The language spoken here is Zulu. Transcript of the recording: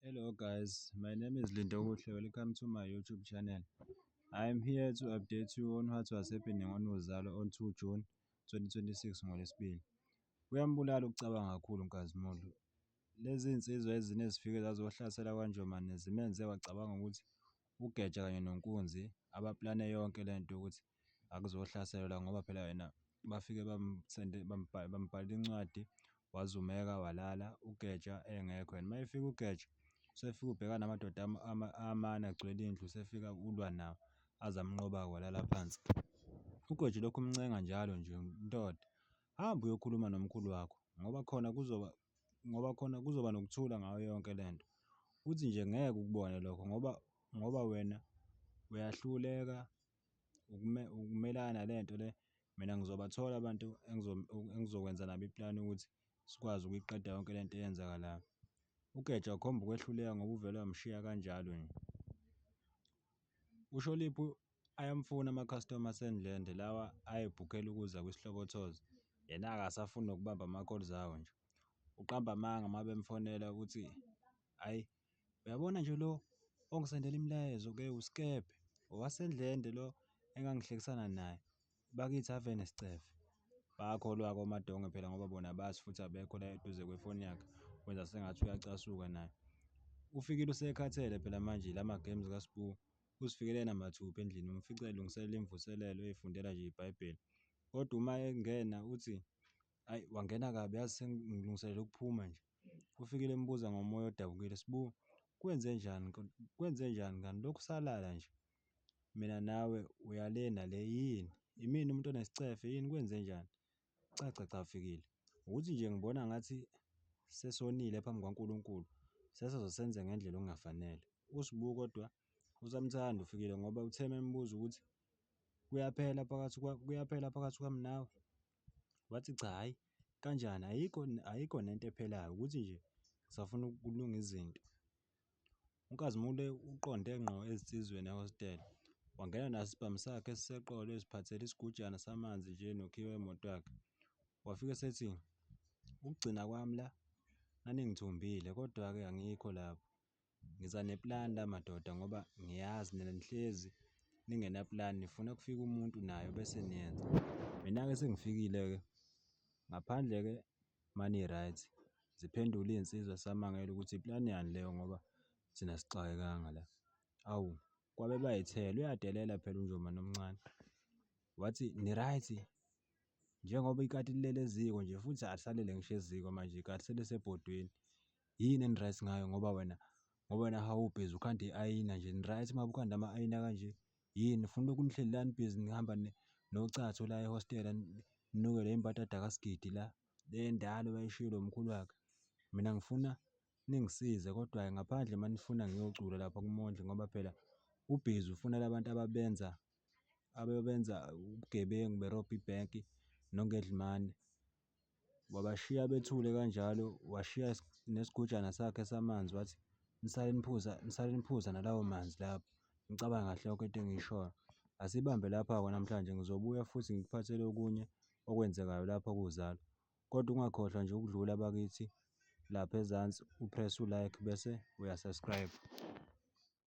Hello guys, my name is Lindokuhle. Welcome to my YouTube channel. I am here to update you on what was happening on Uzalo on 2 June 2026, ngoLwesibili. Kuyambulala ukucabanga kakhulu uNkazimulo. Lezi zinsizwa ezine ezifike zazohlasela kwaNjomane zimenze wacabanga ukuthi uGeja kanye noNkunzi abaplane yonke lento ukuthi akuzohlaselwa la, ngoba phela yena bafike bambhalela incwadi, wazumeka walala uGeja engekho. And mayefika uGeja, usefika ubhekana namadoda amane agcwele indlu, usefika ulwa nawo aze amnqoba-ke, walala phansi. UGeja lokhu umncenga njalo nje, "Ndoda, hamba uyokhuluma nomkhulu wakho ngoba khona kuzoba nokuthula ngayo yonke lento." Uthi nje ngeke ukubone lokho ngoba wena uyahluleka ukumelana nalento le. Mina ngizobathola abantu engizokwenza nabo iplani ukuthi sikwazi ukuyiqeda yonke lento eyenzakalayo. UGeja ukhomba ukwehluleka ngoba uvele wamshiya kanjalo nje. USholiphu ayamfuna ama-customer aseNdlende lawa ayebhukhela ukuza kwiSihlobo Tours. Yena akasafuni nokubamba ama-calls awo nje. Uqamba amanga uma bemfonela ukuthi, "Hhayi, uyabona nje lo ongisendela imilayezo-ke uSkebhe owaseNdlende lo engangihlekisana naye, bakithi ave enesicefe." Bayakholwa-ke oMadonge phela ngoba bona abazi futhi abekho la eduze kwefoni yakhe, wenza sengathi uyacasuka naye. Ufikile usekhathele phela manje la ma-games kaS'bu, uzifikele yena mathupha endlini, umfice elungiselela imvuselelo, ey'fundela nje iBhayibheli. Kodwa uma engena uthi, "Hhayi, wangena kabi yazi, sengilungiselela ukuphuma nje." Ufikile embuza ngomoya odabukile, "S'bu, kwenzenjani, kwenzenjani kanti lokhu salala nje mina nawe, uya le nale, yini? Imina umuntu onesicefe yini, kwenzenjani?" Cha cha cha Fikile, ukuthi nje ngibona ngathi sesonile phambi kukaNkulunkulu, sesizosenza ngendlela okungafanele. USibu kodwa usamthanda uFikile ngoba uthe membuza ukuthi kuyaphela phakathi kwami nawe, wathi cha, hhayi, kanjani, ayikho, ayikho nento ephelayo, ukuthi nje ngisafuna ukulunga izinto. UNkazimulo uqonde ngqo ezinsizweni ehostela, wangena naso isibhamu sakhe esiseqolo, eziphathele isigujana samanzi nje nokhiye wemoto yakhe. Wafike esethi, "Ukugcina kwami la naningithumbile, kodwa-ke angikho lapho. Ngiza neplani la madoda, ngoba ngiyazi nina nihlezi ningenaplani, nifuna kufike umuntu nayo bese niyenza. Mina-ke sengifikile-ke ngaphandle-ke mani-right." Ziphendule iy'nsizwa zisamangele ukuthi iplani yani leyo, ngoba thina asixakekanga la. Awu, kwabe bayithela, uyadelela phela uNjomane omncane. Wathi, "Ni-right njengoba ikati lilele eziko nje, futhi alisalele ngisho eziko manje, ikati selisebhodweni. Yini eni-right ngayo, ngoba wena hawu, ubhizi ukhanda i-ayina nje, ni-right uma ukhanda ama-ayina kanje? Yini nifuna ulokhu nihleli la, nibhizi nihamba nocatho la ehostela, ninuke le mbadada kaSigidi la le endala owayishiyelwe umkhulu wakhe? Mina ngifuna ningisize, kodwa-ke ngaphandle uma nifuna ngiyocula lapha kuMondli, ngoba phela ubhizi ufuna la bantu ababenza ubugebengu, berobha ibhenki noNgedlumane." Wabashiya bethule kanjalo, washiya nesigujana sakhe samanzi, wathi, "Nisale niphuza, nisale niphuza nalawo manzi lapho, nicabange kahle yonke into engiyishoyo." Asibambe lapha-ke namhlanje, ngizobuya futhi ngikuphathele okunye okwenzekayo lapha kuZalo. Kodwa ungakhohlwa nje ukudlula bakithi lapha ezansi, u-press u-like bese uya-subscribe.